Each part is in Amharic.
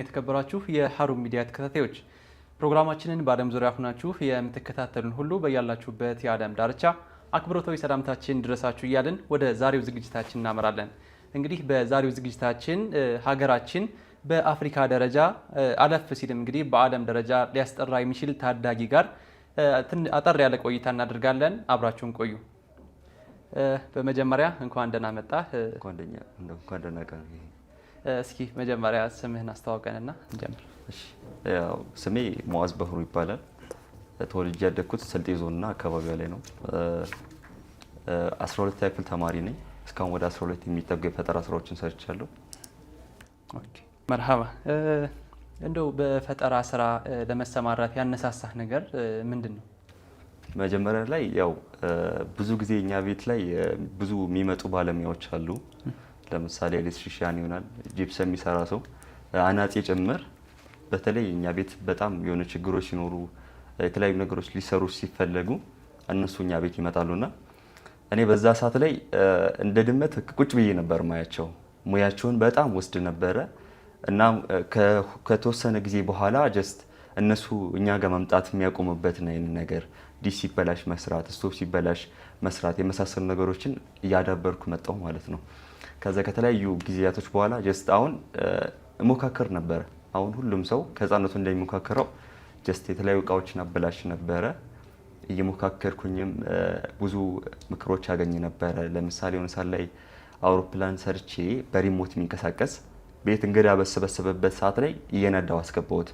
የተከበራችሁ የሀሩን ሚዲያ ተከታታዮች፣ ፕሮግራማችንን በዓለም ዙሪያ ሁናችሁ የምትከታተሉን ሁሉ በያላችሁበት የዓለም ዳርቻ አክብሮታዊ ሰላምታችን ይድረሳችሁ እያልን ወደ ዛሬው ዝግጅታችን እናመራለን። እንግዲህ በዛሬው ዝግጅታችን ሀገራችን በአፍሪካ ደረጃ አለፍ ሲልም እንግዲህ በዓለም ደረጃ ሊያስጠራ የሚችል ታዳጊ ጋር አጠር ያለ ቆይታ እናደርጋለን። አብራችሁን ቆዩ። በመጀመሪያ እንኳን ደህና መጣህ። እንኳን ደህና ቀን። እስኪ መጀመሪያ ስምህን አስተዋውቀንና እንጀምር። እሺ፣ ያው ስሜ ሙአዝ በህሩ ይባላል። ተወልጄ ያደግኩት ስልጤ ዞንና አካባቢዋ ላይ ነው። 12ኛ ክፍል ተማሪ ነኝ። እስካሁን ወደ 12 የሚጠጉ የፈጠራ ስራዎችን ሰርቻለሁ። Okay፣ መርሃባ። እንደው በፈጠራ ስራ ለመሰማራት ያነሳሳህ ነገር ምንድን ነው? መጀመሪያ ላይ ያው ብዙ ጊዜ እኛ ቤት ላይ ብዙ የሚመጡ ባለሙያዎች አሉ። ለምሳሌ electrician ይሆናል፣ ጂፕሰም የሚሰራ ሰው፣ አናጺ ጭምር። በተለይ እኛ ቤት በጣም የሆነ ችግሮች ሲኖሩ፣ የተለያዩ ነገሮች ሊሰሩ ሲፈለጉ እነሱ እኛ ቤት ይመጣሉና እኔ በዛ ሰዓት ላይ እንደ ድመት ቁጭ ብዬ ነበር ማያቸው። ሙያቸውን በጣም ወስድ ነበረ እና ከተወሰነ ጊዜ በኋላ just እነሱ እኛ ጋር መምጣት የሚያቆሙበትን አይነት ነገር፣ ዲሽ ሲበላሽ መስራት፣ ስቶቭ ሲበላሽ መስራት የመሳሰሉ ነገሮችን እያዳበርኩ መጣሁ ማለት ነው። ከዛ ከተለያዩ ጊዜያቶች በኋላ just አሁን እሞካከር ነበረ። አሁን ሁሉም ሰው ከህፃነቱ እንደሚሞካከረው just የተለያዩ እቃዎችን አበላሽ ነበረ። እየሞካከርኩኝም ብዙ ምክሮች ያገኝ ነበረ። ለምሳሌ የሆነ ሰዓት ላይ አውሮፕላን ሰርቼ በ remote የሚንቀሳቀስ ቤት እንግዳ በሰበሰበበት ሰዓት ላይ እየነዳው አስገባሁት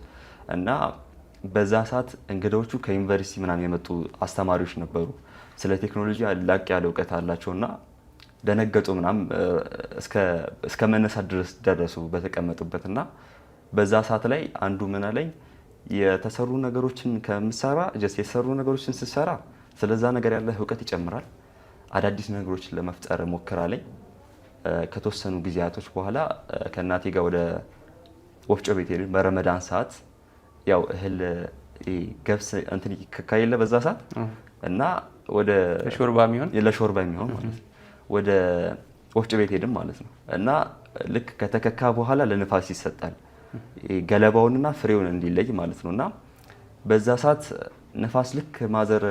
እና በዛ ሰዓት እንግዳዎቹ ከዩኒቨርሲቲ ምናምን የመጡ አስተማሪዎች ነበሩ። ስለ ቴክኖሎጂ ላቅ ያለ እውቀት አላቸው እና ደነገጡ ምናምን፣ እስከ መነሳት ድረስ ደረሱ በተቀመጡበት። እና በዛ ሰዓት ላይ አንዱ ምን አለኝ፣ የተሰሩ ነገሮችን ከምሰራ just የተሰሩ ነገሮችን ስሰራ ስለዛ ነገር ያለህ እውቀት ይጨምራል፣ አዳዲስ ነገሮችን ለመፍጠር ሞክር አለኝ። ከተወሰኑ ጊዜያቶች በኋላ ከእናቴ ጋር ወደ ወፍጮ ቤት ሄድን። በረመዳን ሰዓት ያው እህል ገብስ እንትን ከሌለ በዛ ሰዓት እና ወደ ለሾርባ የሚሆን። ለሾርባ የሚሆን ማለት ነው። ወደ ወፍጮ ቤት ሄድን ማለት ነው። እና ልክ ከተከካ በኋላ ለንፋስ ይሰጣል፣ ገለባውንና ፍሬውን እንዲለይ ማለት ነው። እና በዛ ሰዓት ንፋስ ልክ mother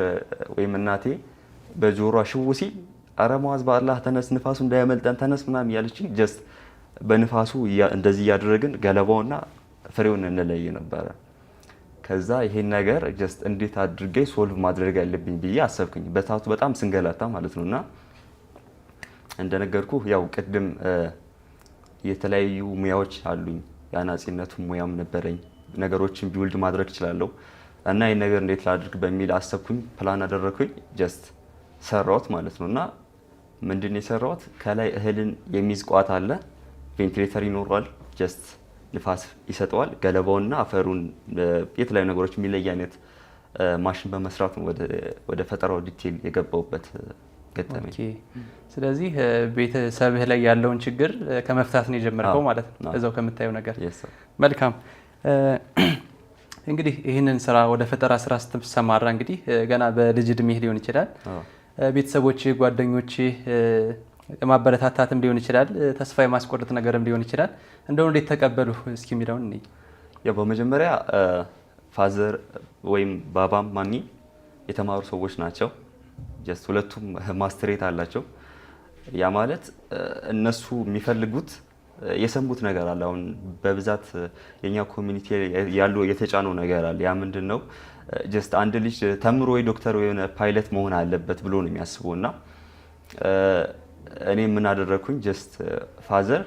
ወይም እናቴ በጆሯ ሽው ሲል "አረ ሙአዝ፣ በአላህ ተነስ፣ ንፋሱ እንዳያመልጠን ተነስ" ምናምን እያለችኝ just በንፋሱ እንደዚህ እያደረግን ገለባውና ፍሬውን እንለይ ነበረ። ከዛ ይሄን ነገር just እንዴት አድርጌ solve ማድረግ ያለብኝ ብዬ አሰብኩኝ። በሰዓቱ በጣም ስንገላታ ማለት ነው። እና እንደነገርኩ ያው ቅድም የተለያዩ ሙያዎች አሉኝ። የአናጺነቱ ሙያም ነበረኝ። ነገሮችን build ማድረግ እችላለሁ እና ይህን ነገር እንዴት ላድርግ በሚል አሰብኩኝ፣ ፕላን አደረግኩኝ፣ just ሰራሁት ማለት ነው። እና ምንድን ነው የሰራሁት? ከላይ እህልን የሚይዝ ቋት አለ፣ ቬንቲሌተር ይኖረዋል፣ just ንፋስ ይሰጠዋል። ገለባውና አፈሩን የተለያዩ ነገሮች የሚለይ አይነት ማሽን በመስራት ነው ወደ ፈጠራው detail የገባሁበት ገጠመኝ። Okay። ስለዚህ ቤተሰብህ ላይ ያለውን ችግር ከመፍታት ነው የጀመርከው ማለት ነው፣ እዛው ከምታየው ነገር። መልካም። እንግዲህ ይህንን ስራ ወደ ፈጠራ ስራ ስትሰማራ እንግዲህ ገና በልጅ እድሜህ ሊሆን ይችላል። ቤተሰቦች፣ ጓደኞች የማበረታታትም ሊሆን ይችላል፣ ተስፋ የማስቆረጥ ነገርም ሊሆን ይችላል። እንደው እንዴት ተቀበሉ እስኪ የሚለውን እንይ። ያው በመጀመሪያ father ወይም ባባም ማሚ የተማሩ ሰዎች ናቸው። Just ሁለቱም ማስትሬት አላቸው። ያ ማለት እነሱ የሚፈልጉት የሰሙት ነገር አለ። አሁን በብዛት የኛ community ያሉ የተጫነው ነገር አለ። ያ ምንድን ነው? Just አንድ ልጅ ተምሮ ወይ ዶክተር ወይ የሆነ ፓይለት መሆን አለበት ብሎ ነው የሚያስበው። እና እኔ ምን አደረግኩኝ? Just father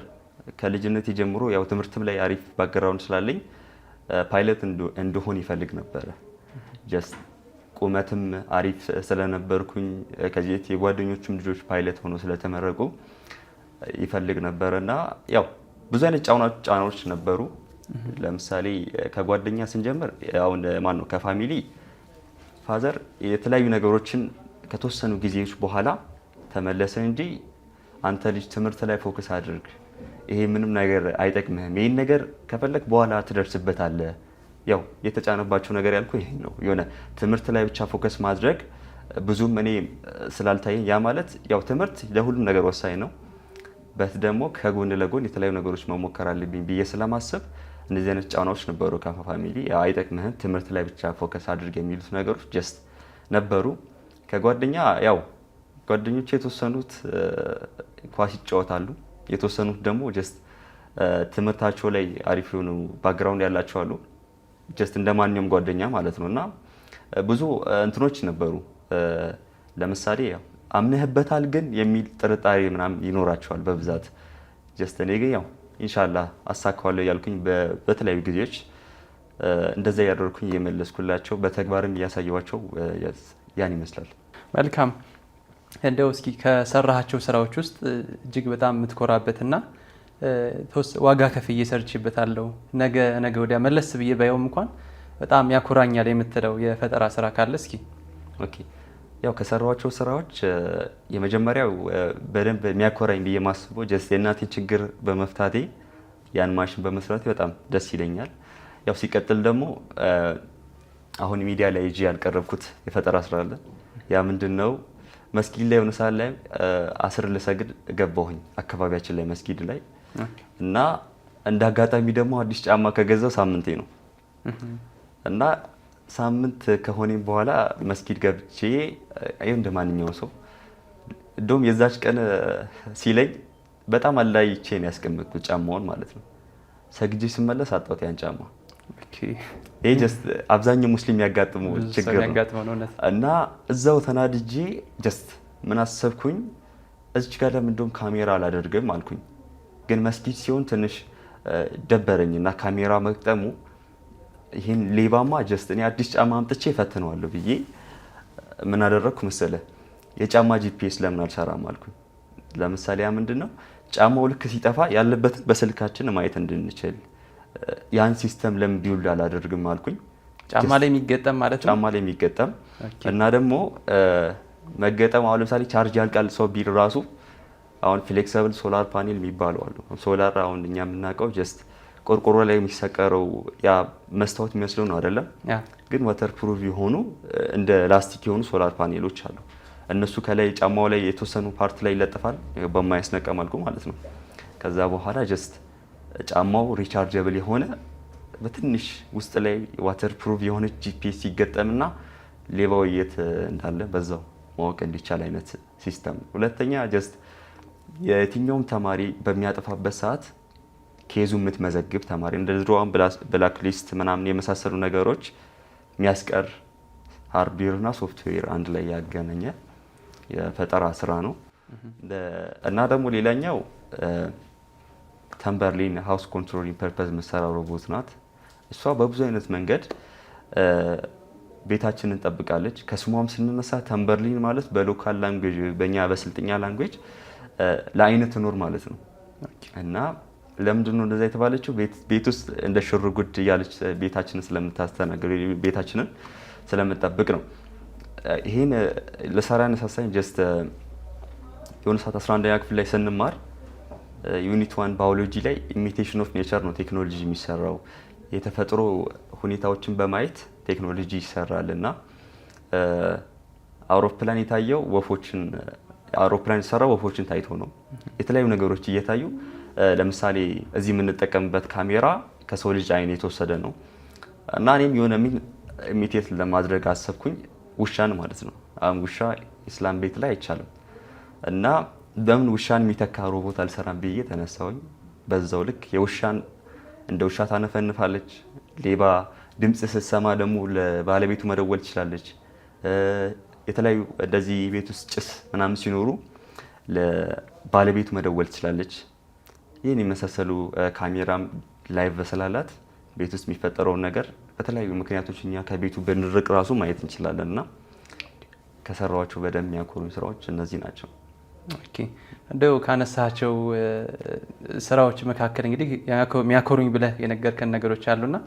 ከልጅነት ጀምሮ ያው ትምህርትም ላይ አሪፍ background ስላለኝ ፓይለት እንድሆን ይፈልግ ነበረ። Just ቁመትም አሪፍ ስለነበርኩኝ ከዚህ በፊት የጓደኞቹም ልጆች ፓይለት ሆኖ ስለተመረቁ ይፈልግ ነበረ። እና ያው ብዙ አይነት ጫናዎች ነበሩ። ለምሳሌ ከጓደኛ ስንጀምር፣ አሁን ማን ነው ከ family father የተለያዩ ነገሮችን ከተወሰኑ ጊዜዎች በኋላ ተመለሰ እንጂ "አንተ ልጅ ትምህርት ላይ focus አድርግ፣ ይሄ ምንም ነገር አይጠቅምህም፣ ይህን ነገር ከፈለክ በኋላ ትደርስበታለህ።" ያው የተጫነባቸው ነገር ያልኩ ይሄ ነው። የሆነ ትምህርት ላይ ብቻ focus ማድረግ ብዙም እኔ ስላልታየኝ፣ ያ ማለት ያው ትምህርት ለሁሉም ነገር ወሳኝ ነው። But ደግሞ ከጎን ለጎን የተለያዩ ነገሮች መሞከር አለብኝ ብዬ ስለማስብ እንደዚህ አይነት ጫናዎች ነበሩ ከ family፣ አይጠቅምህም፣ ትምህርት ላይ ብቻ focus አድርግ የሚሉት ነገሮች just ነበሩ። ከጓደኛ ያው ጓደኞች የተወሰኑት ኳስ ይጫወታሉ፣ የተወሰኑት ደግሞ just ትምህርታቸው ላይ አሪፍ የሆኑ background ያላቸው አሉ። Just እንደ ማንኛውም ጓደኛ ማለት ነው። እና ብዙ እንትኖች ነበሩ። ለምሳሌ ያው አምነህበታል ግን የሚል ጥርጣሬ ምናምን ይኖራቸዋል በብዛት። Just እኔ ግን ያው ኢንሻላህ አሳካዋለሁ እያልኩኝ በተለያዩ ጊዜዎች እንደዛ እያደረኩኝ እየመለስኩላቸው በተግባርም እያሳየኋቸው ያን ይመስላል። መልካም። እንደው እስኪ ከሰራሃቸው ስራዎች ውስጥ እጅግ በጣም የምትኮራበትና ዋጋ ከፍዬ ሰርቼበታለሁ፣ ነገ ነገ ወዲያ መለስ ብዬ ባየውም እንኳን በጣም ያኮራኛል የምትለው የፈጠራ ስራ ካለ እስኪ። Okay፣ ያው ከሰራኋቸው ስራዎች የመጀመሪያው በደንብ የሚያኮራኝ ብዬ ማስበው just የእናቴ ችግር በመፍታቴ፣ ያን ማሽን በመስራቴ በጣም ደስ ይለኛል። ያው ሲቀጥል ደግሞ አሁን ሚዲያ ላይ ይዤ ያልቀረብኩት የፈጠራ ስራ አለ። ያ ምንድን ነው? መስጊድ ላይ የሆነ ሰዓት ላይ አስር ልሰግድ ገባሁኝ አካባቢያችን ላይ መስጊድ ላይ። እና እንደ አጋጣሚ ደግሞ አዲስ ጫማ ከገዛው ሳምንቴ ነው። እና ሳምንት ከሆነኝ በኋላ መስጊድ ገብቼ ይኸው እንደ ማንኛውም ሰው፣ እንደውም የዛች ቀን ሲለኝ በጣም አላይቼ ነው ያስቀመጥኩት ጫማውን ማለት ነው። ሰግጄ ስመለስ አጣሁት ያን ጫማ። ይሄ just አብዛኛው ሙስሊም የሚያጋጥመው ችግር ነው። እና እዛው ተናድጄ just ምን አሰብኩኝ፣ እዚች ጋር ለምን እንደውም ካሜራ አላደርግም አልኩኝ። ግን መስጊድ ሲሆን ትንሽ ደበረኝ እና ካሜራ መግጠሙ ይህን ሌባማ just እኔ አዲስ ጫማ አምጥቼ እፈትነዋለሁ ብዬ ምን አደረግኩ መሰለ? የጫማ GPS ለምን አልሰራም አልኩኝ። ለምሳሌ ያ ምንድን ነው? ጫማው ልክ ሲጠፋ ያለበትን በስልካችን ማየት እንድንችል ያን system ለምን build አላደርግም አልኩኝ። ጫማ ላይ የሚገጠም ማለት ነው። ጫማ ላይ የሚገጠም እና ደግሞ መገጠም አሁን ለምሳሌ ቻርጅ ያልቃል ሰው ቢል ራሱ አሁን flexible solar panel የሚባሉ አሉ። ሶላር አሁን እኛ የምናውቀው just ቆርቆሮ ላይ የሚሰቀረው ያ መስታወት የሚመስለው ነው አይደለም? ግን waterproof የሆኑ እንደ ላስቲክ የሆኑ solar panel ኦች አሉ። እነሱ ከላይ ጫማው ላይ የተወሰኑ part ላይ ይለጥፋል በማያስነቃ መልኩ ማለት ነው። ከዛ በኋላ just ጫማው rechargeable የሆነ በትንሽ ውስጥ ላይ waterproof የሆነች GPS ይገጠምና ሌባው የት እንዳለ በዛው ማወቅ እንዲቻል አይነት system። ሁለተኛ just የትኛውም ተማሪ በሚያጠፋበት ሰዓት case ኡ የምትመዘግብ፣ ተማሪ እንደ ድሮዋን black list ምናምን የመሳሰሉ ነገሮች የሚያስቀር hardware እና ሶፍትዌር አንድ ላይ ያገናኘ የፈጠራ ስራ ነው። እና ደግሞ ሌላኛው ተምበርሊን house controlling purpose የምትሰራ ሮቦት ናት። እሷ በብዙ አይነት መንገድ ቤታችንን ጠብቃለች። ከስሟም ስንነሳ ተምበርሊን ማለት በ local language፣ በእኛ በስልጥኛ language ለአይን ትኖር ማለት ነው። እና ለምንድን ነው እንደዛ የተባለችው? ቤት ውስጥ እንደ ሽር ጉድ እያለች ቤታችንን ስለምታስተናግድ፣ ቤታችንን ስለምጠብቅ ነው። ይሄን ለሰራ ያነሳሳኝ just የሆነ ሰዓት 11ኛ ክፍል ላይ ስንማር unit 1 ባዮሎጂ ላይ imitation of nature ነው ቴክኖሎጂ የሚሰራው፣ የተፈጥሮ ሁኔታዎችን በማየት ቴክኖሎጂ ይሰራል። እና አውሮፕላን የታየው ወፎችን፣ አውሮፕላን የተሰራው ወፎችን ታይቶ ነው። የተለያዩ ነገሮች እየታዩ፣ ለምሳሌ እዚህ የምንጠቀምበት ካሜራ ከሰው ልጅ አይን የተወሰደ ነው። እና እኔም የሆነ imitate ለማድረግ አሰብኩኝ፣ ውሻን ማለት ነው። አሁን ውሻ ኢስላም ቤት ላይ አይቻልም እና በምን ውሻን የሚተካ ሮቦት አልሰራም ብዬ ተነሳሁኝ። በዛው ልክ የውሻን እንደ ውሻ ታነፈንፋለች። ሌባ ድምፅ ስትሰማ ደግሞ ለባለቤቱ መደወል ትችላለች። የተለያዩ እንደዚህ ቤት ውስጥ ጭስ ምናምን ሲኖሩ ለባለቤቱ መደወል ትችላለች። ይህን የመሳሰሉ ካሜራም live ስላላት ቤት ውስጥ የሚፈጠረውን ነገር በተለያዩ ምክንያቶች እኛ ከቤቱ ብንርቅ ራሱ ማየት እንችላለን። እና ከሰራኋቸው በደንብ የሚያኮሩ ስራዎች እነዚህ ናቸው። Okay፣ እንደው ካነሳቸው ስራዎች መካከል እንግዲህ የሚያኮሩኝ ብለህ የነገርከን ነገሮች አሉና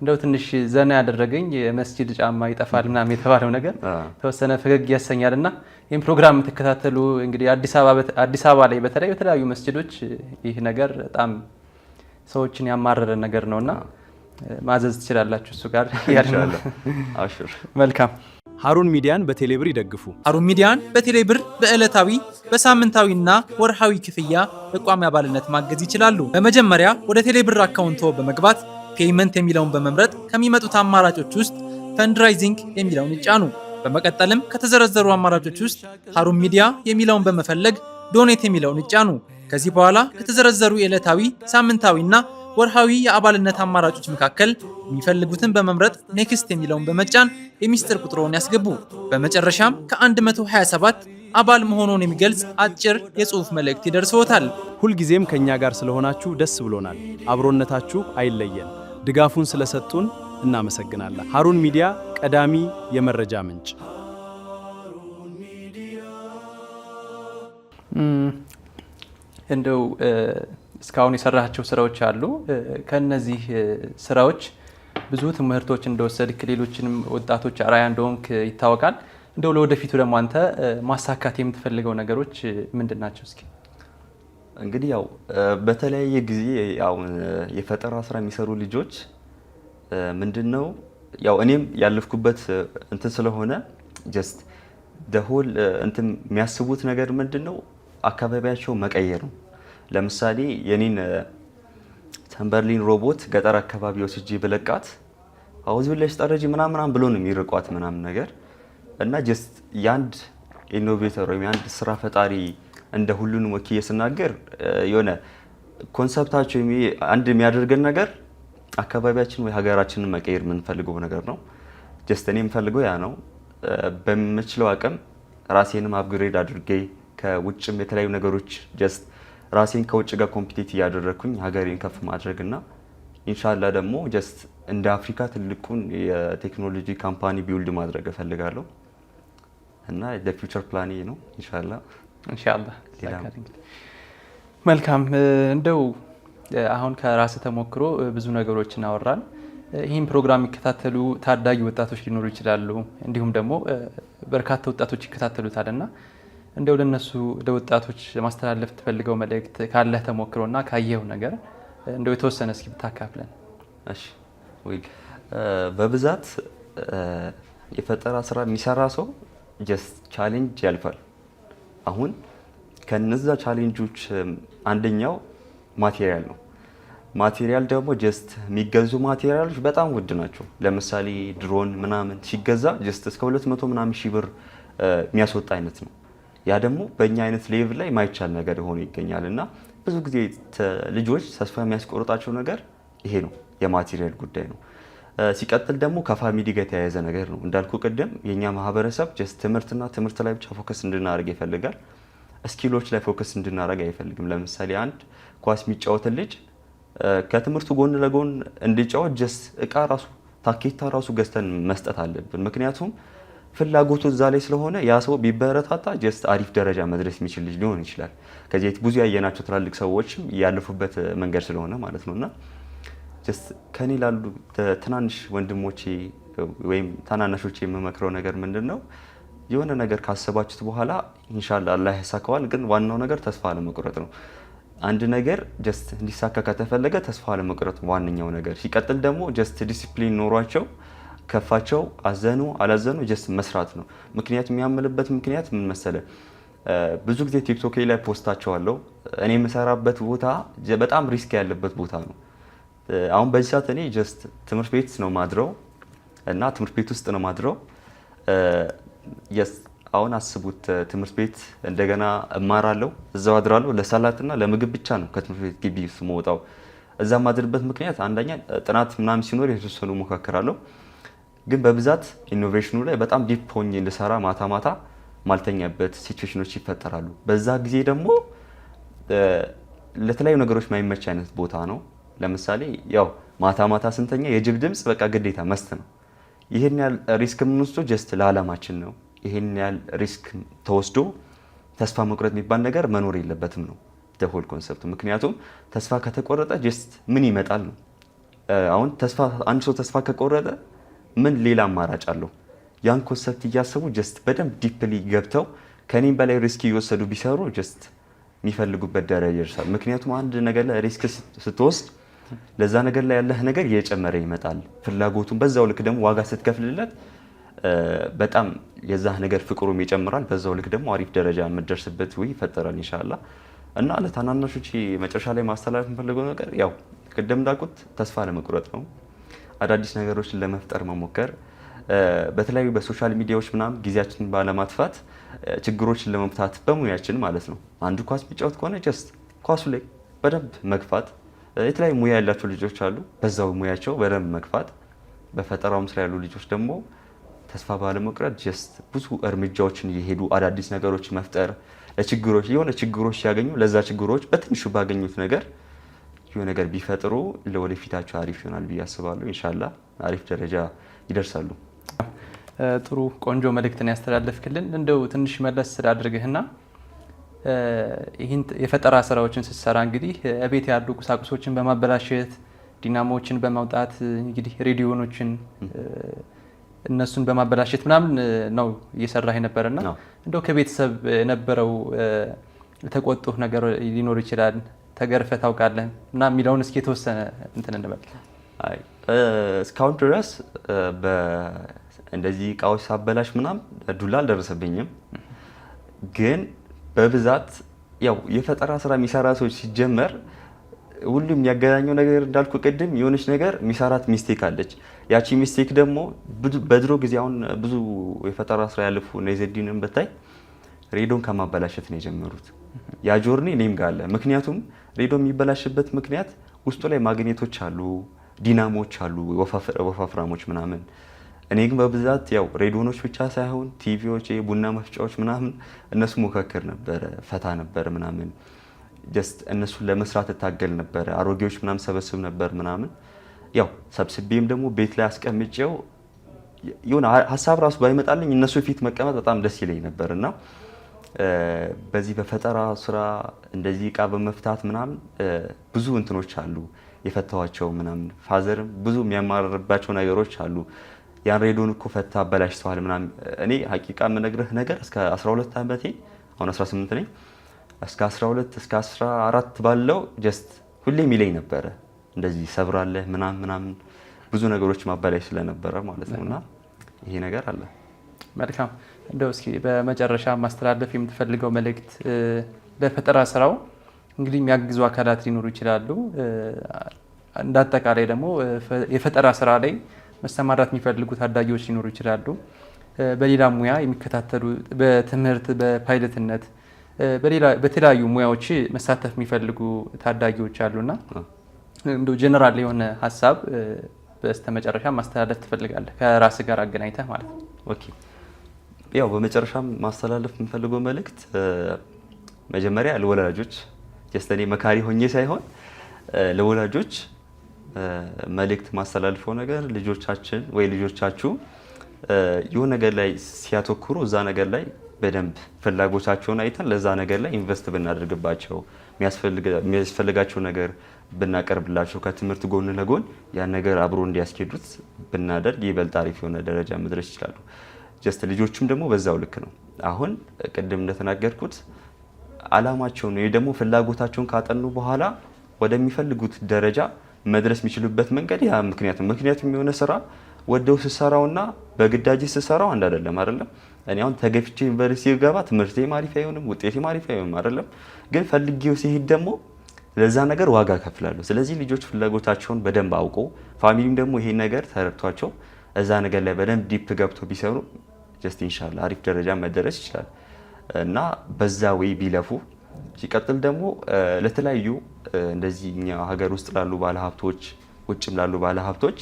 እንደው ትንሽ ዘና ያደረገኝ የመስጂድ ጫማ ይጠፋል ምናምን የተባለው ነገር ተወሰነ ፈገግ ያሰኛል። እና ይህም ፕሮግራም የምትከታተሉ እንግዲህ አዲስ አበባ ላይ በተለይ በተለያዩ መስጂዶች ይህ ነገር በጣም ሰዎችን ያማረረ ነገር ነው እና ማዘዝ ትችላላችሁ እሱ ጋር። መልካም። ሃሩን ሚዲያን በቴሌብር ይደግፉ። ሃሩን ሚዲያን በቴሌብር በዕለታዊ፣ በሳምንታዊና ወርሃዊ ክፍያ በቋሚ አባልነት ማገዝ ይችላሉ። በመጀመሪያ ወደ ቴሌብር አካውንቶ በመግባት payment የሚለውን በመምረጥ ከሚመጡት አማራጮች ውስጥ fundraising የሚለውን ይጫኑ። በመቀጠልም ከተዘረዘሩ አማራጮች ውስጥ ሃሩን ሚዲያ የሚለውን በመፈለግ donate የሚለውን ይጫኑ። ከዚህ በኋላ ከተዘረዘሩ የዕለታዊ፣ ሳምንታዊና ወርሃዊ የአባልነት አማራጮች መካከል የሚፈልጉትን በመምረጥ next የሚለውን በመጫን የሚስጥር ቁጥሮን ያስገቡ። በመጨረሻም ከ127 አባል መሆኑን የሚገልጽ አጭር የጽሑፍ መልእክት ይደርስዎታል። ሁልጊዜም ከእኛ ጋር ስለሆናችሁ ደስ ብሎናል። አብሮነታችሁ አይለየን። ድጋፉን ስለሰጡን እናመሰግናለን። ሃሩን ሚዲያ ቀዳሚ የመረጃ ምንጭ። እንደው እስካሁን የሰራቸው ስራዎች አሉ። ከነዚህ ስራዎች ብዙ ትምህርቶች እንደወሰድክ ሌሎችንም ወጣቶች አርአያ እንደሆንክ ይታወቃል። እንደው ለወደፊቱ ደግሞ አንተ ማሳካት የምትፈልገው ነገሮች ምንድን ናቸው? እስኪ። እንግዲህ ያው በተለያየ ጊዜ ያው የፈጠራ ስራ የሚሰሩ ልጆች ምንድነው ያው እኔም ያለፍኩበት እንትን ስለሆነ just the whole እንትን የሚያስቡት ነገር ምንድነው አካባቢያቸው መቀየር ነው። ለምሳሌ የኔን ተንበርሊን ሮቦት ገጠር አካባቢ ወስጄ ብለቃት አውዚ ብለሽ ጠረጂ ምናምን ምናምን ብሎ ነው የሚርቋት ምናምን ነገር። እና just የአንድ innovator ወይም የአንድ ስራ ፈጣሪ እንደ ሁሉንም ወክዬ ስናገር የሆነ concept ኣቸው አንድ የሚያደርገን ነገር አካባቢያችን ወይ ሀገራችንን መቀየር የምንፈልገው ነገር ነው። Just እኔ የምፈልገው ያ ነው። በምችለው አቅም ራሴንም upgrade አድርጌ ከውጭም የተለያዩ ነገሮች just ራሴን ከውጭ ጋር compete እያደረግኩኝ ሀገሬን ከፍ ማድረግ እና ኢንሻላ ደግሞ just እንደ አፍሪካ ትልቁን የቴክኖሎጂ company build ማድረግ እፈልጋለሁ እና future plan ነው ኢንሻላ። ኢንሻአላህ። መልካም። እንደው አሁን ከራስ ተሞክሮ ብዙ ነገሮችን አወራን። ይህን ፕሮግራም የሚከታተሉ ታዳጊ ወጣቶች ሊኖሩ ይችላሉ። እንዲሁም ደግሞ በርካታ ወጣቶች ይከታተሉታል እና እንደው ለነሱ ለወጣቶች ማስተላለፍ ትፈልገው መልእክት ካለህ ተሞክሮና ካየኸው ነገር እንደው የተወሰነ እስኪ ብታካፍለን። እሺ፣ ወይ በብዛት የፈጠራ ስራ የሚሰራ ሰው just challenge ያልፋል። አሁን ከነዛ challenge ኦች አንደኛው material ነው። Material ደግሞ just የሚገዙ material ኦች በጣም ውድ ናቸው። ለምሳሌ ድሮን ምናምን ሲገዛ just እስከ 200 ምናምን ሺህ ብር የሚያስወጣ አይነት ነው። ያ ደግሞ በእኛ አይነት level ላይ ማይቻል ነገር ሆኖ ይገኛል። እና ብዙ ጊዜ ልጆች ተስፋ የሚያስቆርጣቸው ነገር ይሄ ነው፣ የ material ጉዳይ ነው። ሲቀጥል ደግሞ ከ family ጋር የተያያዘ ነገር ነው። እንዳልኩ ቅድም የእኛ ማህበረሰብ just ትምህርትና ትምህርት ላይ ብቻ focus እንድናደርግ ይፈልጋል። Skill ኦች ላይ focus እንድናደርግ አይፈልግም። ለምሳሌ አንድ ኳስ የሚጫወትን ልጅ ከትምህርቱ ጎን ለጎን እንዲጫወት just እቃ ራሱ ታኬታ ራሱ ገዝተን መስጠት አለብን። ምክንያቱም ፍላጎቱ እዛ ላይ ስለሆነ ያ ሰው ቢበረታታ just አሪፍ ደረጃ መድረስ የሚችል ልጅ ሊሆን ይችላል። ከዚህ ብዙ ያየናቸው ትላልቅ ሰዎችም ያለፉበት መንገድ ስለሆነ ማለት ነው። እና just ከኔ ላሉ ትናንሽ ወንድሞቼ ወይም ታናናሾቼ የምመክረው ነገር ምንድን ነው? የሆነ ነገር ካሰባችሁት በኋላ ኢንሻላ አላህ ያሳካዋል። ግን ዋናው ነገር ተስፋ አለመቁረጥ ነው። አንድ ነገር just እንዲሳካ ከተፈለገ ተስፋ አለመቁረጥ ዋነኛው ነገር። ሲቀጥል ደግሞ just discipline ኖሯቸው ከፋቸው፣ አዘኑ አላዘኑ just መስራት ነው። ምክንያቱም የሚያምልበት ምክንያት ምን መሰለ፣ ብዙ ጊዜ ቲክቶክ ላይ post ኣቸዋለሁ። እኔ የምሰራበት ቦታ በጣም risk ያለበት ቦታ ነው። አሁን በዚህ ሰዓት እኔ just ትምህርት ቤት ነው ማድረው እና ትምህርት ቤት ውስጥ ነው ማድረው። አሁን አስቡት፣ ትምህርት ቤት እንደገና እማራለሁ፣ እዛው አድራለሁ። ለሰላትና ለምግብ ብቻ ነው ከትምህርት ቤት ግቢ ውስጥ መውጣው። እዛ ማድርበት ምክንያት አንደኛ ጥናት ምናምን ሲኖር የተወሰኑ ሞካከራለሁ፣ ግን በብዛት innovation ኑ ላይ በጣም deep ሆኜ እንድሰራ ማታ ማታ ማልተኛበት ሲቹዌሽኖች ይፈጠራሉ። በዛ ጊዜ ደግሞ ለተለያዩ ነገሮች ማይመች አይነት ቦታ ነው። ለምሳሌ ያው ማታ ማታ ስንተኛ የጅብ ድምፅ በቃ ግዴታ must ነው። ይህን ያህል risk የምንወስደው just ለአላማችን ነው። ይህን ያህል risk ተወስዶ ተስፋ መቁረጥ የሚባል ነገር መኖር የለበትም ነው whole concept ኡ። ምክንያቱም ተስፋ ከተቆረጠ just ምን ይመጣል ነው። አሁን ተስፋ አንድ ሰው ተስፋ ከቆረጠ ምን ሌላ አማራጭ አለው? ያን concept እያሰቡ just በደንብ deeply ገብተው ከኔም በላይ risk እየወሰዱ ቢሰሩ just የሚፈልጉበት ደረጃ ይደርሳል። ምክንያቱም አንድ ነገር ላይ risk ስትወስድ ለዛ ነገር ላይ ያለህ ነገር እየጨመረ ይመጣል። ፍላጎቱን በዛው ልክ ደግሞ ዋጋ ስትከፍልለት በጣም የዛ ነገር ፍቅሩም ይጨምራል። በዛው ልክ ደግሞ አሪፍ ደረጃ የምደርስበት ወይ ይፈጠራል ኢንሻአላህ። እና ለታናናሾች መጨረሻ ላይ ማስተላለፍ የምፈልገው ነገር ያው ቅድም እንዳልኩት ተስፋ አለመቁረጥ ነው። አዳዲስ ነገሮችን ለመፍጠር መሞከር፣ በተለያዩ በ social media ዎች ምናምን ጊዜያችንን ባለማጥፋት ችግሮችን ለመፍታት በሙያችን ማለት ነው። አንዱ ኳስ ቢጫወት ከሆነ just ኳሱ ላይ በደንብ መግፋት፣ የተለያዩ ሙያ ያላቸው ልጆች አሉ፣ በዛው ሙያቸው በደንብ መግፋት። በፈጠራውም ስራ ያሉ ልጆች ደግሞ ተስፋ ባለመቁረጥ just ብዙ እርምጃዎችን እየሄዱ አዳዲስ ነገሮችን መፍጠር፣ ለችግሮች የሆነ ችግሮች ሲያገኙ ለዛ ችግሮች በትንሹ ባገኙት ነገር የሆነ ነገር ቢፈጥሩ ለወደፊታቸው አሪፍ ይሆናል ብዬ አስባለሁ። ኢንሻላህ አሪፍ ደረጃ ይደርሳሉ። ጥሩ ቆንጆ መልእክትን ያስተላለፍክልን። እንደው ትንሽ መለስ ስላድርግህና ይህን የፈጠራ ስራዎችን ስትሰራ እንግዲህ እቤት ያሉ ቁሳቁሶችን በማበላሸት፣ ዲናሞዎችን በማውጣት፣ እንግዲህ ሬዲዮኖችን እነሱን በማበላሸት ምናምን ነው እየሰራህ የነበረና እንደው ከቤተሰብ የነበረው የተቆጡህ ነገር ሊኖር ይችላል፣ ተገርፈህ ታውቃለህ እና የሚለውን እስኪ የተወሰነ እንትን እንበል። እስካሁን ድረስ እንደዚህ እቃዎች ሳበላሽ ምናምን ዱላ አልደረሰብኝም። ግን በብዛት ያው የፈጠራ ስራ የሚሰራ ሰዎች ሲጀመር ሁሉም የሚያገናኘው ነገር እንዳልኩ ቅድም የሆነች ነገር የሚሰራት mistake አለች። ያቺ mistake ደግሞ በድሮ ጊዜ አሁን ብዙ የፈጠራ ስራ ያለፉ እነ ኢዘዲንን ብታይ ሬዲዮን ከማበላሸት ነው የጀመሩት። ያ journey እኔም ጋር አለ። ምክንያቱም ሬዲዮ የሚበላሽበት ምክንያት ውስጡ ላይ ማግኔቶች አሉ፣ ዲናሞች አሉ፣ ወፋፍራሞች ምናምን። እኔ ግን በብዛት ያው ሬዲዮኖች ብቻ ሳይሆን ቲቪዎች፣ ቡና መፍጫዎች ምናምን እነሱ ሞካከር ነበረ፣ ፈታ ነበር ምናምን። Just እነሱን ለመስራት እታገል ነበረ። አሮጌዎች ምናምን ሰበስብ ነበር ምናምን። ያው ሰብስቤም ደግሞ ቤት ላይ አስቀምጬው የሆነ ሀሳብ ራሱ ባይመጣልኝ እነሱ ፊት መቀመጥ በጣም ደስ ይለኝ ነበር። እና በዚህ በፈጠራ ስራ እንደዚህ እቃ በመፍታት ምናምን ብዙ እንትኖች አሉ የፈታኋቸው ምናምን። Father ም ብዙ የሚያማርርባቸው ነገሮች አሉ። ያን ሬዲዮን እኮ ፈታ አበላሽተዋል ምናምን። እኔ ሀቂቃ የምነግርህ ነገር እስከ 12 ዓመቴ፣ አሁን 18 ነኝ፣ እስከ 12 እስከ 14 ባለው just ሁሌም ይለኝ ነበረ እንደዚህ ሰብራለህ ምናምን ምናምን፣ ብዙ ነገሮች ማበላሽ ስለነበረ ማለት ነው። እና ይሄ ነገር አለ። መልካም። እንደው እስኪ በመጨረሻ ማስተላለፍ የምትፈልገው መልእክት፣ ለፈጠራ ስራው እንግዲህ የሚያግዙ አካላት ሊኖሩ ይችላሉ። እንደ አጠቃላይ ደግሞ የፈጠራ ስራ ላይ መሰማራት የሚፈልጉ ታዳጊዎች ሊኖሩ ይችላሉ። በሌላ ሙያ የሚከታተሉ፣ በትምህርት፣ በፓይለትነት፣ በተለያዩ ሙያዎች መሳተፍ የሚፈልጉ ታዳጊዎች አሉና እንደው ጀነራል የሆነ ሀሳብ በስተመጨረሻ ማስተላለፍ ትፈልጋለህ ከራስህ ጋር አገናኝተህ ማለት ነው? Okay። ያው በመጨረሻም ማስተላለፍ የምፈልገው መልእክት መጀመሪያ ለወላጆች፣ just እኔ መካሪ ሆኜ ሳይሆን ለወላጆች መልእክት ማስተላልፈው ነገር ልጆቻችን ወይ ልጆቻችሁ የሆነ ነገር ላይ ሲያተኩሩ እዛ ነገር ላይ በደንብ ፍላጎታቸውን አይተን ለዛ ነገር ላይ invest ብናደርግባቸው፣ የሚያስፈልጋቸው ነገር ብናቀርብላቸው፣ ከትምህርት ጎን ለጎን ያን ነገር አብሮ እንዲያስኬዱት ብናደርግ ይበልጥ አሪፍ የሆነ ደረጃ መድረስ ይችላሉ። Just ልጆቹም ደግሞ በዛው ልክ ነው። አሁን ቅድም እንደተናገርኩት አላማቸውን ወይ ደግሞ ፍላጎታቸውን ካጠኑ በኋላ ወደሚፈልጉት ደረጃ መድረስ የሚችሉበት መንገድ ያ ምክንያት ነው። ምክንያቱም የሆነ ስራ ወደው ስሰራውና በግዳጅ ስሰራው አንድ አይደለም፣ አይደለም። እኔ አሁን ተገፍቼ ዩኒቨርሲቲ ገባ ትምህርቴም አሪፍ አይሆንም፣ ውጤቴም አሪፍ አይሆንም፣ አይደለም። ግን ፈልጌው ሲሄድ ደግሞ ለዛ ነገር ዋጋ ከፍላለሁ። ስለዚህ ልጆች ፍላጎታቸውን በደንብ አውቆ family ም ደግሞ ይሄን ነገር ተረድቷቸው እዛ ነገር ላይ በደንብ deep ገብቶ ቢሰሩ just ኢንሻአላህ አሪፍ ደረጃ መድረስ ይችላል እና በዛ way ቢለፉ። ሲቀጥል ደግሞ ለተለያዩ እንደዚህ እኛ ሀገር ውስጥ ላሉ ባለሀብቶች፣ ውጭም ላሉ ባለሀብቶች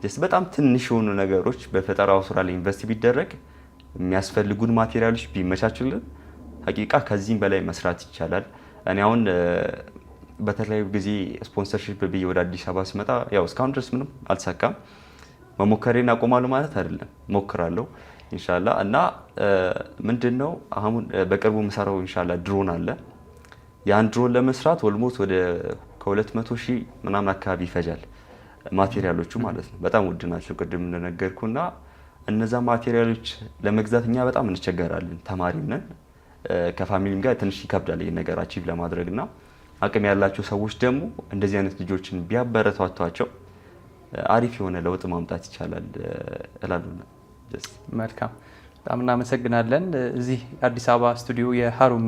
just በጣም ትንሽ የሆኑ ነገሮች በፈጠራው ስራ ላይ invest ቢደረግ፣ የሚያስፈልጉን material ኦች ቢመቻቹልን ሀቂቃ ከዚህም በላይ መስራት ይቻላል። እኔ አሁን በተለያዩ ጊዜ sponsorship ብዬ ወደ አዲስ አበባ ስመጣ ያው እስካሁን ድረስ ምንም አልተሳካም። መሞከሬን አቆማለሁ ማለት አይደለም፣ ሞክራለሁ ኢንሻላ። እና ምንድን ነው አሁን በቅርቡ የምሰራው ኢንሻላ ድሮን አለ። ያን ድሮን ለመስራት almost ወደ ከ200 ሺህ ምናምን አካባቢ ይፈጃል material ኦቹ ማለት ነው። በጣም ውድ ናቸው ቅድም እንደነገርኩና እነዛ material ኦች ለመግዛት እኛ በጣም እንቸገራለን። ተማሪም ነን፣ ከ family ም ጋር ትንሽ ይከብዳል ይህን ነገር achieve ለማድረግ። እና አቅም ያላቸው ሰዎች ደግሞ እንደዚህ አይነት ልጆችን ቢያበረታቷቸው አሪፍ የሆነ ለውጥ ማምጣት ይቻላል እላለሁ። መልካም፣ በጣም እናመሰግናለን። እዚህ አዲስ አበባ ስቱዲዮ የሀሩን